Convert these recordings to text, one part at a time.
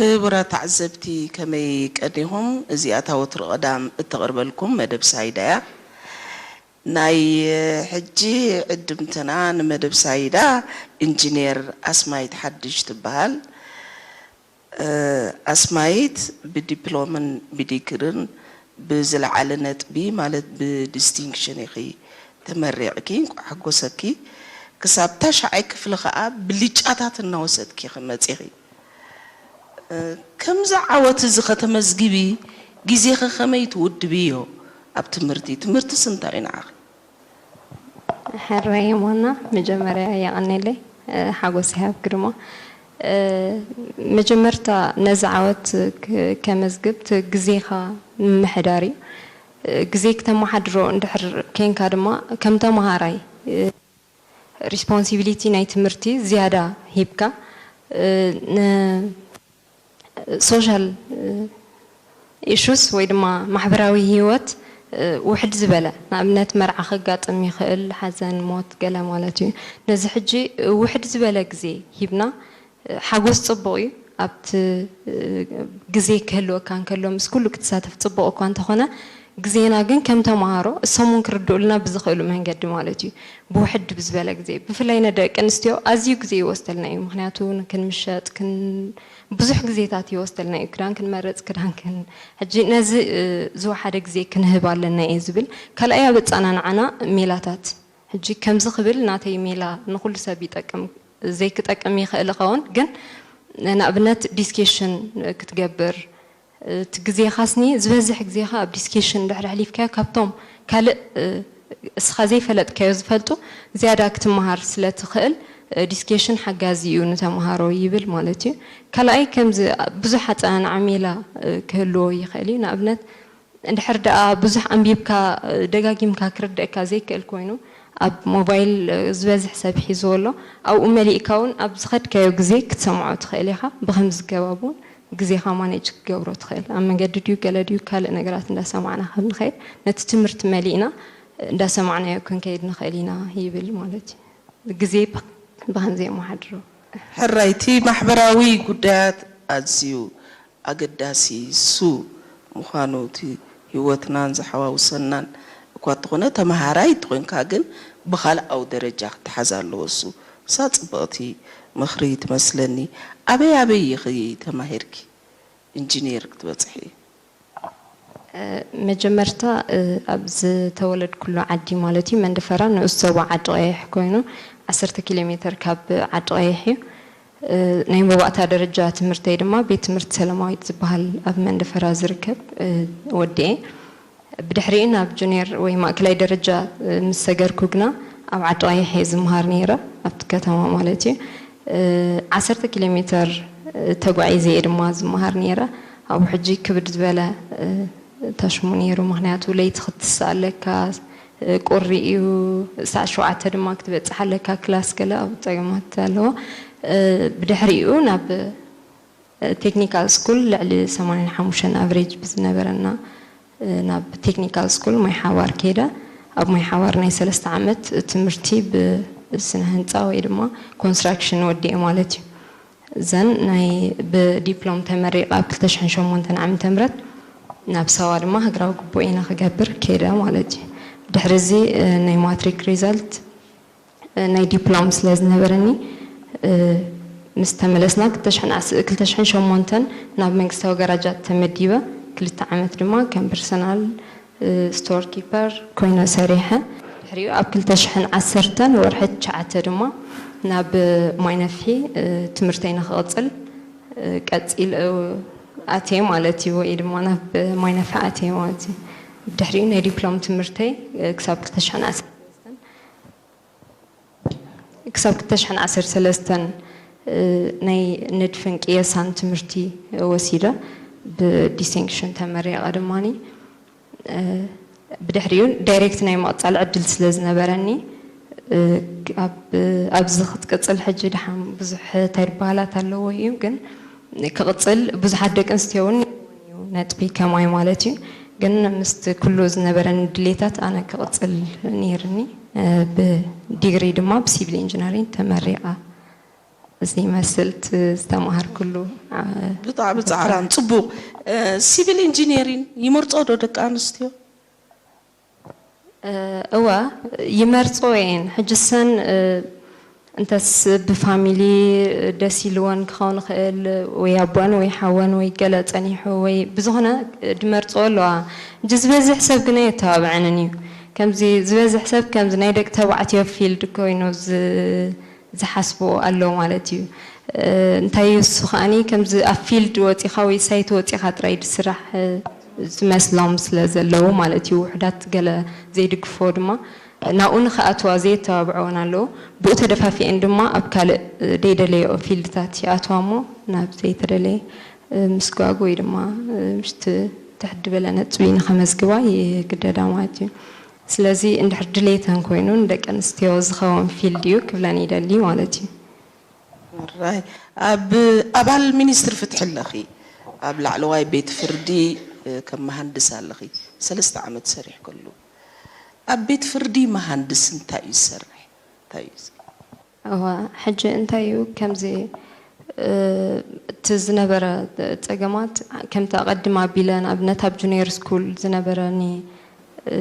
ክቡራት ተዓዘብቲ፣ ከመይ ቀኒኹም? እዚኣ እታ ወትሩ ቀዳም እተቕርበልኩም መደብ ሳይዳ እያ። ናይ ሕጂ ዕድምትና ንመደብ ሳይዳ ኢንጂነር ኣስማይት ሓድሽ ትበሃል። እ፣ ኣስማይት ብዲፕሎምን ብዲግርን ብዝለዓለ ነጥቢ፣ ማለት ብዲስቲንክሽን ኢኺ ተመሪቕኪ። እንኳዕ ሓጎሰኪ። ክሳብ ታሽዓይ ክፍሊ ከኣ ብልጫታት እናወሰድኪ ኢኺ መጺኺ። እ፣ ከምዚ ዓወት እዚ ከተመዝግቢ ግዜኺ ከመይ ትውድብዮ? ኣብ ትምህርቲ፣ ትምህርትስ እንታይ እዩ ንዓኺ? ሕራይ ሞና፣ መጀመርያ የቐኔለይ፣ እ፣ ሓጎስ ይሃብኪ ድማ። እ፣ መጀመርታ ነዚ ዓወት ክ-፣ ከመዝግብ እቲ ግዜኻ ምምሕዳር እዩ። እ፣ ግዜ ክተመሓድሮ እንድሕር ኬንካ ድማ ከም ተመሃራይ፣ እ፣ ሪስፖንሲቢሊቲ ናይ ትምህርቲ ዝያዳ ሂብካ፣ እ፣ ን-፣ ሶሻል ኢሹስ ወይ ድማ ማሕበራዊ ህይወት ውሕድ ዝበለ፣ ንኣብነት መርዓ ከጋጥም ይኽእል፣ ሓዘን፣ ሞት፣ ገለ ማለት እዩ። ነዚ ሕጂ ውሕድ ዝበለ ግዜ ሂብና፣ ሓጎስ ጽቡቕ እዩ። ኣብቲ ግዜ ክህልወካ እንከሎ ምስ ኩሉ ክትሳተፍ ጽቡቕ እኳ እንተኾነ፣ ግዜና ግን ከም ተምሃሮ እሶም እውን ክርድኡልና ብዝኽእሉ መንገዲ ማለት እዩ፣ ብውሕድ ብዝበለ ግዜ፣ ብፍላይ ንደቂ ኣንስትዮ ኣዝዩ ግዜ ይወስደልና እዩ። ምኽንያቱ ክንምሸጥ፣ ክን-፣ ብዙሕ ግዜታት ይወስደልና እዩ። ክዳን ክንመርጽ፣ ክዳን ክን-፣ ሕጂ ነዚ፣ እ፣ ዝወሓደ ግዜ ክንህብ ኣለና እየ ዝብል። ካልኣይ ኣብ ኣጸናንዓና ሜላታት። ሕጂ ከምዚ ክብል ናተይ ሜላ ንኹሉ ሰብ ይጠቅም፣ ዘይክጠቅም ይኽእል ይኸውን፣ ግን ንኣብነት ዲስኬሽን ክትገብር፣ እቲ ግዜኻስኒ ዝበዝሕ ግዜኻ ኣብ ዲስኬሽን እንድሕር ኣሕሊፍካዮ፣ ካብቶም ካልእ፣ እ፣ እስኻ ዘይፈለጥካዮ ዝፈልጡ ዝያዳ ክትመሃር ስለ ትኽእል፣ እ፣ ዲስኬሽን ሓጋዚ እዩ ንተምሃሮ ይብል ማለት እዩ። ካልኣይ ከምዚ ብዙሕ ኣጸናንዓ ሜላ፣ እ፣ ክህልዎ ይኽእል እዩ። ንኣብነት እንድሕር ደኣ ብዙሕ ኣንቢብካ፣ እ፣ ደጋጊምካ ክርደእካ ዘይክእል ኮይኑ፣ ኣብ ሞባይል፣ እ፣ ዝበዝሕ ሰብ ሒዝዎ ኣሎ። ኣብኡ መሊእካ እውን ኣብ ዝኸድካዮ ግዜ ክትሰምዖ ትኽእል ኢኻ። ብኸምዚ ገባብ እውን ግዜኻ ማኔጅ ክትገብሮ ትኽእል። ኣብ መንገዲ ድዩ ገለ ድዩ ካልእ ነገራት እንዳሰማዕና ከም ንኸይድ፣ ነቲ ትምህርቲ መሊእና እንዳሰማዕናዮ ክንከይድ ንኽእል ኢና ይብል ማለት እዩ። ግዜ ብ-፣ ብኸምዚ የመሓድሮ። ሕራይ፣ እቲ ማሕበራዊ ጉዳያት ኣዝዩ ኣገዳሲ እሱ ምዃኑ፣ እቲ ህይወትናን ዘሓዋውሰናን እኳ እንተኾነ፣ ተመሃራይ እንተኾይንካ ግን ብኻልኣዊ ደረጃ ክተሓዝ ኣለዎ። እሱ እሳ ጽብቕቲ ምኽሪ ትመስለኒ። ኣበይ ኣበይ ኢኺ ተማሂርኪ ኢንጂነር ክትበጽሒ? እ፣ መጀመርታ፣ እ፣ ኣብ ዝተወለድኩሉ ዓዲ ማለት እዩ፣ መንደፈራ ንኡስ ዞባ ዓዲ ቀይሕ ኮይኑ፣ ዓሰርተ ኪሎ ሜተር ካብ ዓዲ ቀይሕ እዩ። እ፣ ናይ መባእታ ደረጃ ትምህርተይ ድማ ቤት ትምህርቲ ሰላማዊት ዝበሃል ኣብ መንደፈራ ዝርከብ፣ እ፣ ወዲኤ። ብድሕሪኡ ናብ ጁኒየር ወይ ማእከላይ ደረጃ፣ እ፣ ምስ ሰገርኩ ግና ኣብ ዓዲ ቀይሕ እየ ዝመሃር ነይረ፣ ኣብቲ ከተማ ማለት እዩ። እ፣ ዓሰርተ ኪሎ ሜተር፣ እ፣ ተጓዒዘ እየ ድማ ዝመሃር ነይረ። ኣብኡ ሕጂ ክብድ ዝበለ፣ እ፣ ተሽሙ ነይሩ፣ ምኽንያቱ ለይቲ ክትስእ ኣለካ፣ እ፣ ቁሪ እዩ፣ ሳዕ ሸውዓተ ድማ ክትበጽሕ ኣለካ፣ ክላስ ገለ ኣብኡ ጸገማት ኣለዎ። እ፣ ብድሕሪኡ ናብ፣ እ፣ ቴክኒካል ስኩል ልዕሊ ሰማንያን ሓሙሽተን ኣቨሬጅ ብዝነበረና፣ እ፣ ናብ ቴክኒካል ስኩል ማይ ሓዋር ከይደ። ኣብ ማይ ሓዋር ናይ ሰለስተ ዓመት ትምህርቲ ብስነ ህንፃ ወይ ድማ ኮንስትራክሽን ወዲኤ ማለት እዩ። እዘን ናይ ብዲፕሎም ተመሪቐ ኣብ ክልተ ሽሕን ሸሞንተን ዓመተ ምህረት ናብ ሳዋ ድማ ሃገራዊ ግቡኤና ክገብር ከይደ ማለት እዩ። ድሕሪ እዚ፣ እ፣ ናይ ማትሪክ ሪዛልት፣ እ፣ ናይ ዲፕሎም ስለ ዝነበረኒ፣ እ፣ ምስ ተመለስና ክልተ ሽሕን ዓስ-፣ ክልተ ሽሕን ሸሞንተን ናብ መንግስታዊ ገራጃት ተመዲበ። ክልተ ዓመት ድማ ከም ፐርሰናል፣ እ፣ ስቶር ኪፐር ኮይነ ሰሪሐ። ድሕሪኡ ኣብ ክልተ ሽሕን ዓሰርተን ወርሒ ትሽዓተ ድማ ናብ ማይ ነፍሒ፣ እ፣ ትምህርተይ ንክቕጽል፣ እ፣ ቀጺል፣ እ፣ ኣትየ ማለት እዩ፣ ወይ ድማ ናብ ማይ ነፍሒ ኣትየ ማለት እዩ። ድሕሪኡ ናይ ዲፕሎም ትምህርተይ፣ እ፣ ክሳብ ክልተ ሽሕን ዓሰርተ ሰለስተን ክሳብ ክልተ ሽሕን ዓሰርተ ሰለስተን፣ እ፣ ናይ ንድፍን ቅየሳን ትምህርቲ ወሲደ፣ ብዲስቲንክሽን ተመሪቐ ድማኒ። እ፣ ብድሕሪኡ ዳይሬክት ናይ ምቕጻል ዕድል ስለ ዝነበረኒ፣ እ፣ ኣብ፣ ኣብዚ ክትቅጽል ሕጂ ደሓን ብዙሕ እንታይ ድበሃላት ኣለዎ እዩ፣ ግን ክቕጽል ብዙሓት ደቂ ኣንስትዮ እውን ነጥቢ ከማይ ማለት እዩ። ግን ምስቲ ኩሉ ዝነበረኒ ድሌታት ኣነ ክቕጽል ነይርኒ። እ፣ ብዲግሪ ድማ ብሲቪል ኢንጂነሪንግ ተመሪቐ። እዚ ይመስል እቲ ዝተማሃርኩሉ። አ፣ ብጣዕሚ ጻዕራም ጽቡቕ። ሲቪል ኢንጂነሪን ይመርጾ ዶ ደቂ ኣንስትዮ? እ፣ እወ፣ ይመርጾ እየን። ሕጂ ሰን፣ እ፣ እንተስ ብፋሚሊ ደስ ኢልወን ክኸውን ይኽእል፣ ወይ ኣቦን ወይ ሓወን ወይ ገለ ጸኒሑ ወይ ብዝኾነ ድመርጾ ኣለዋ። ሕጂ ዝበዝሕ ሰብ ግና የተባብዐንን እዩ። ከምዚ ዝበዝሕ ሰብ ከምዚ ናይ ደቂ ተባዕትዮ ፊልድ ኮይኑ ዝ-፣ ዝሓስቦ ኣሎ ማለት እዩ። እ፣ እንታይ እዩ እሱ ከኣኒ ከምዚ ኣብ ፊልድ ወጺኻ ወይ ሳይት ወጺኻ ጥራይ ዝስራሕ፣ እ፣ ዝመስሎም ስለ ዘለዉ ማለት እዩ። ውሑዳት ገለ ዘይድግፎ ድማ ናብኡ ንኽኣትዋ ዘየተባብዐወን ኣለዉ። ብኡ ተደፋፊአን ድማ ኣብ ካልእ፣ እ፣ ደይደለየኦ ፊልድታት ይኣትዋ እሞ ናብ ዘይተደለየ፣ እ፣ ምስጓግ ወይ ድማ፣ እ፣ ምሽቲ ትሕት ዝበለ ነጥቢ ንኸመዝግባ ይግደዳ ማለት እዩ። ስለዚ እንድሕር ድሌተን ኮይኑ ንደቂ ኣንስትዮ ዝኸውን ፊልድ እዩ ክብለን ይደሊ ማለት እዩ። ራይ ኣብ ኣባል ሚኒስትሪ ፍትሒ ኣለኺ፣ ኣብ ላዕለዋይ ቤት ፍርዲ፣ እ፣ ከም መሃንድስ ኣለኺ። ሰለስተ ዓመት ሰሪሕ ከሉ ኣብ ቤት ፍርዲ መሃንድስ እንታይ እዩ ዝሰርሕ? እንታይ እዩ ዝሰርሕ? እዋ፣ ሕጂ እንታይ እዩ ከምዚ፣ እ፣ እቲ ዝነበረ ጸገማት ከምቲ ኣቐድም ኣቢለ ንኣብነት ኣብ ጁኒየር ስኩል ዝነበረኒ፣ እ፣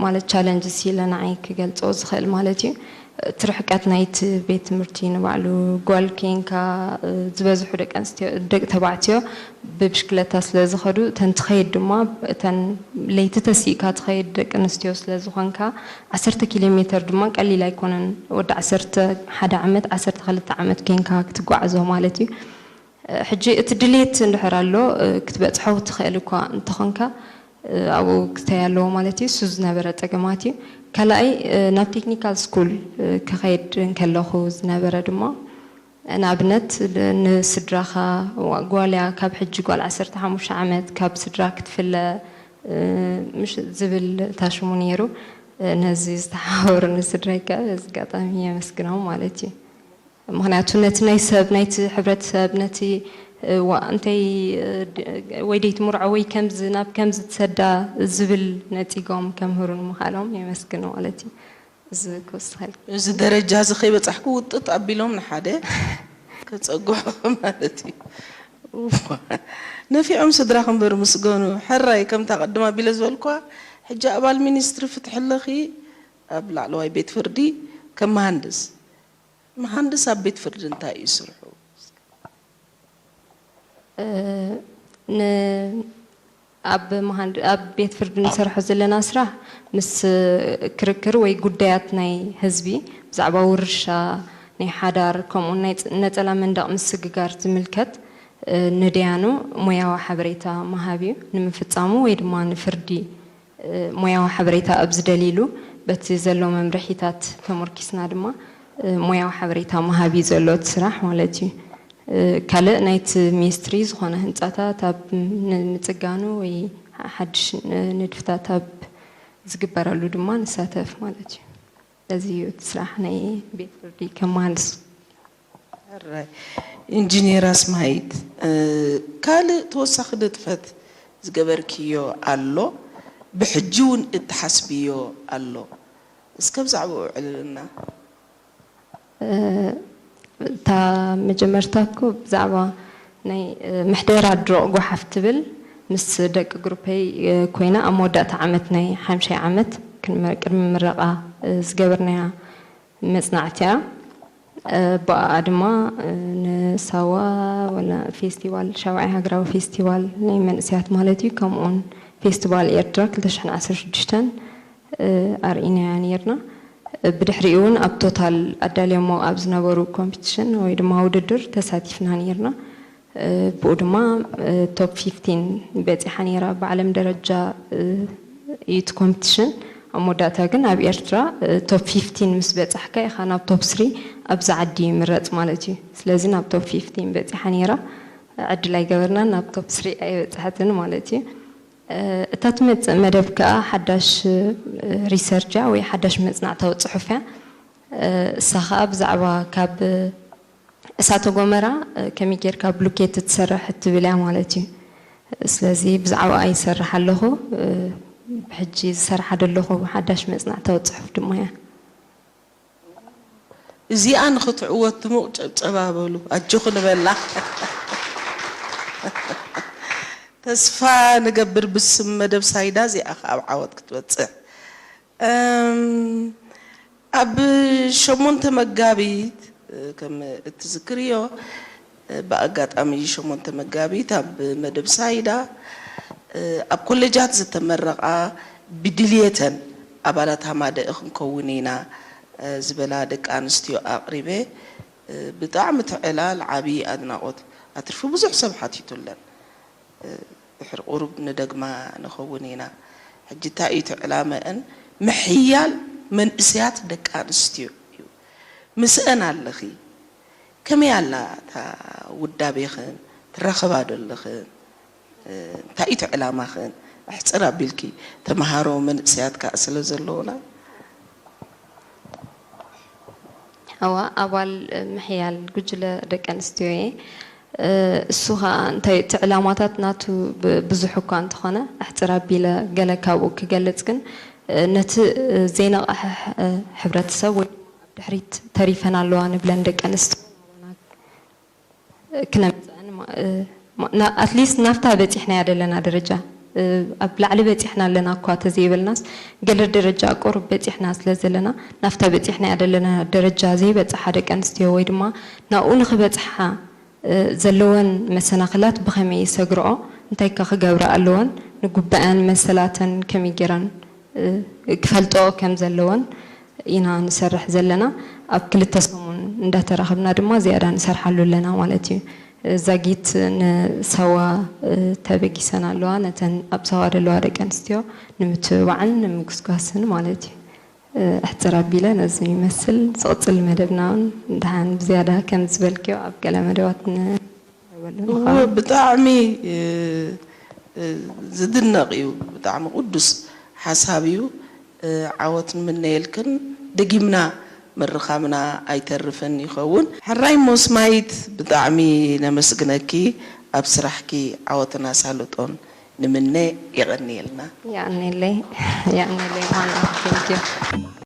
ማለት ቻለንጅ ሲለ ንዓይ ክገልጾ ዝኽእል ማለት እዩ። እቲ ርሕቀት ናይቲ ቤት ትምህርቲ ንባዕሉ ጓል ኬንካ፣ እ፣ ዝበዝሑ ደቂ ኣንስትዮ፣ ደቂ ተባዕትዮ ብብሽክለታ ስለ ዝኸዱ እተን ትኸይድ ድማ እተን ለይቲ ተሲእካ ትኸይድ ደቂ ኣንስትዮ ስለ ዝኾንካ ዓሰርተ ኪሎ ሜትር ድማ ቀሊል ኣይኮነን። ወዲ ዓሰርተ ሓደ ዓመት ዓሰርተ ክልተ ዓመት ኬንካ ክትጓዓዞ ማለት እዩ። ሕጂ እቲ ድሌት እንድሕር ኣሎ ክትበጽሖ ትኽእል እኳ እንተኾንካ ኣብኡ ክስተይ ኣለዎ ማለት እዩ። እሱ ዝነበረ ጸገማት እዩ። ካልኣይ ናብ ቴክኒካል ስኩል ክኸይድ እንከለኹ ዝነበረ ድማ ንኣብነት ንስድራኻ ጓልያ ካብ ሕጂ ጓል ዓሰርተ ሓሙሽተ ዓመት ካብ ስድራ ክትፍለ ምሽ ዝብል ታሽሙ ነይሩ። ነዚ ዝተሓባበሩኒ ስድራይ ከ በዚ ኣጋጣሚ የመስግኖም ማለት እዩ። ምኽንያቱ ነቲ ናይ ሰብ ናይቲ ሕብረተሰብ ነቲ ዋ እንተይ ወይ ደይትምርዖ ወይ ከምዚ ናብ ከምዚ ትሰዳ ዝብል ነጺጎም ከምህሩን ምኽኣሎም የመስግን ማለት እዩ። እዚ ክውስኸል እዚ ደረጃ እዚ ከይበጻሕኩ ውጥጥ ኣቢሎም ንሓደ ከጸግዑ ማለት እዩ። ነፊዖም ስድራ ክንበር ምስገኑ ሕራይ ከምታ ቅድም ኣቢለ ዝበልኳ ሕጂ ኣባል ሚኒስትሪ ፍትሒ ኣለኺ ኣብ ላዕለዋይ ቤት ፍርዲ ከም መሃንድስ መሃንድስ ኣብ ቤት ፍርዲ እንታይ እዩ ስርሑ? ን ኣብ መሃንድ ኣብ ቤት ፍርዲ ንሰርሖ ዘለና ስራሕ ምስ ክርክር ወይ ጉዳያት ናይ ህዝቢ ብዛዕባ ውርሻ ናይ ሓዳር ከምኡ ናይ ነጸላ መንደቕ ምስግጋር ዝምልከት ንደያኑ ሞያዊ ሓበሬታ ምሃብ እዩ። ንምፍጻሙ ወይ ድማ ንፍርዲ ሞያዊ ሓበሬታ ኣብ ዝደልይሉ በቲ ዘሎ መምርሒታት ተመርኪስና ድማ ሞያዊ ሓበሬታ ምሃብ እዩ ዘሎ እቲ ስራሕ ማለት እዩ። ካልእ ናይቲ ሚኒስትሪ ዝኾነ ህንፃታት ኣብ ምፅጋኑ ወይ ሓድሽ ንድፍታት ኣብ ዝግበረሉ ድማ ንሳተፍ ማለት እዩ። እዚ እዩ እቲ ስራሕ ናይ ቤት ፍርዲ ከም መሃንድስ። ሕራይ ኢንጂነር ኣስማይት ካልእ ተወሳኺ ንጥፈት ዝገበርክዮ ኣሎ ብሕጂ እውን እትሓስብዮ ኣሎ እስከ ብዛዕባኡ ዕልልና። እታ መጀመርታ እኮ ብዛዕባ ናይ ምሕደራ ድሮቕ ጓሓፍ ትብል ምስ ደቂ ግሩፐይ ኮይና ኣብ መወዳእታ ዓመት ናይ ሓምሻይ ዓመት ቅድሚ ምረቓ ዝገበርናያ መጽናዕቲ እያ። ብኣኣ ድማ ንሳዋ ወላ ፌስቲቫል ሻብዓይ ሃገራዊ ፌስቲቫል ናይ መንእሰያት ማለት እዩ ከምኡውን ፌስቲቫል ኤርትራ ክልተ ሽሕን ዓሰርተ ሽዱሽተን ኣርኢናያ ነይርና። ብድሕሪኡ እውን ኣብ ቶታል ኣዳልዮሞ ኣብ ዝነበሩ ኮምፒቲሽን ወይ ድማ ውድድር ተሳቲፍና ነይርና። ብኡ ድማ ቶፕ ፊፍቲን በፂሓ ነይራ ብዓለም ደረጃ እዩ እቲ ኮምፒቲሽን። ኣብ መወዳእታ ግን ኣብ ኤርትራ ቶፕ ፊፍቲን ምስ በፃሕካ ኢኻ ናብ ቶፕ ስሪ ኣብዚ ዓዲ ይምረፅ ማለት እዩ። ስለዚ ናብ ቶፕ ፊፍቲን በፂሓ ነይራ። ዕድል ኣይገበርናን ናብ ቶፕ ስሪ ኣይበፃሕትን ማለት እዩ። እታ ትመጽእ መደብ ከኣ ሓዳሽ ሪሰርች እያ ወይ ሓዳሽ መጽናዕታዊ ጽሑፍ እያ። እሳ ከኣ ብዛዕባ ካብ እሳተ ጎመራ ከመይ ጌርካ ብሉኬት ትሰርሕ እትብል እያ ማለት እዩ። ስለዚ ብዛዕባኣ ይሰርሕ ኣለኹ። ብሕጂ ዝሰርሓ ዘለኹ ሓዳሽ መጽናዕታዊ ጽሑፍ ድማ እያ። እዚኣ ንኽትዕወት ድሙቕ ጨብጨባ በሉ። ኣጆኹ ንበላ። ተስፋ ንገብር ብስም መደብ ሳይዳ እዚኣ ኸኣ ኣብ ዓወት ክትበጽሕ። እም፣ ኣብ ሸሞንተ መጋቢት፣ እ፣ ከም እትዝክርዮ፣ እ፣ ብኣጋጣሚ ሸሞንተ መጋቢት ኣብ መደብ ሳይዳ፣ እ፣ ኣብ ኮሌጃት ዝተመረቓ ብድልየተን ኣባላት ሃማደኢ ክንከውን ኢና፣ እ፣ ዝበላ ደቂ ኣንስትዮ ኣቕሪበ። እ፣ ብጣዕሚ እቲ ዕላል ዓብዪ ኣድናቖት ኣትርፊ። ብዙሕ ሰብ ሓቲቱለን። እ፣ ድሕሪ ቁሩብ ንደግማ ንኸውን ኢና። ሕጂ እንታይ እዩ እቲ ዕላመአን? ምሕያል መንእሰያት ደቂ ኣንስትዮ እዩ። ምስአን ኣለኺ። ከመይ ኣላ እታ ውዳቤኽን? ትራኸባ ዶ ኣለኽን? እ፣ እንታይ እዩ እቲ ዕላማኽን? ኣሕጽር ኣቢልኪ፣ ተምሃሮ መንእሰያት ከኣ ስለ ዘለዉና። እዋ፣ ኣባል ምሕያል ጉጅለ ደቂ ኣንስትዮ እየ። እ፣ እሱ ኸኣ እንታይ እቲ ዕላማታት ናቱ ብ-፣ ብዙሕ እኳ እንተኾነ፣ ኣሕጽር ኣቢለ ገለ ካብኡ ክገልጽ ግን፣ እ፣ ነቲ፣ እ፣ ዘይነቕሐ ሕ-፣ እ፣ ሕብረተሰብ ወይ ድማ ኣብ ድሕሪት ተሪፈን ኣለዋ ንብለን ደቂ ኣንስትዮ ክነምጽአን ማ-፣ እ፣ ማ-፣ ና-፣ ኣትሊስት ናብታ በጺሕናያ ዘለና ደረጃ፣ እ፣ ኣብ ላዕሊ በጺሕና ኣለና እኳ ተዘይበልናስ፣ ገለ ደረጃ ቁሩብ በጺሕና ስለ ዘለና፣ ናብታ በጺሕናያ ዘለና ደረጃ ዘይበጽሓ ደቂ ኣንስትዮ ወይ ድማ ናብኡ ንኽበጽሓ፣ እ፣ ዘለወን መሰናኽላት ብኸመይ ይሰግርኦ፣ እንታይ ከ ክገብራ ኣለወን፣ ንጉባኤን መሰላተን ከመይ ገይረን እ፣ ክፈልጥኦ ከም ዘለወን ኢና ንሰርሕ ዘለና። ኣብ ክልተ ሰሙን እንዳተራኸብና ድማ ዝያዳ ንሰርሓሉ ኣለና ማለት እዩ። እ፣ ዛጊት ንሳዋ፣ እ፣ ተበጊሰን ኣለዋ። ነተን ኣብ ሳዋ ዘለዋ ደቂ ኣንስትዮ ንምትብባዕን ንምጉስጓስን ማለት እዩ። እ፣ ኣሕጽር ኣቢለ ነዚ ይመስል። ዝቕጽል መደብና እውን ደሓን ብዝያዳ ከም ዝበልክዮ ኣብ ገለ መደባት ን-፣ ንበሉ እወ፣ ንኸውን። ብጣዕሚ፣ እ፣ እ፣ ዝድነቕ እዩ። ብጣዕሚ ቅዱስ ሓሳብ እዩ። እ፣ ዓወት ንምነየልክን። ደጊምና ምርኻብና ኣይተርፍን ይኸውን። ሕራይ ሞስማይት፣ ብጣዕሚ ነመስግነኪ። ኣብ ስራሕኪ ዓወትን ኣሳልጦን ንምነ። የቐንየልና። የቐንየለይ፣ የቐንየለይ ማና። Thank you።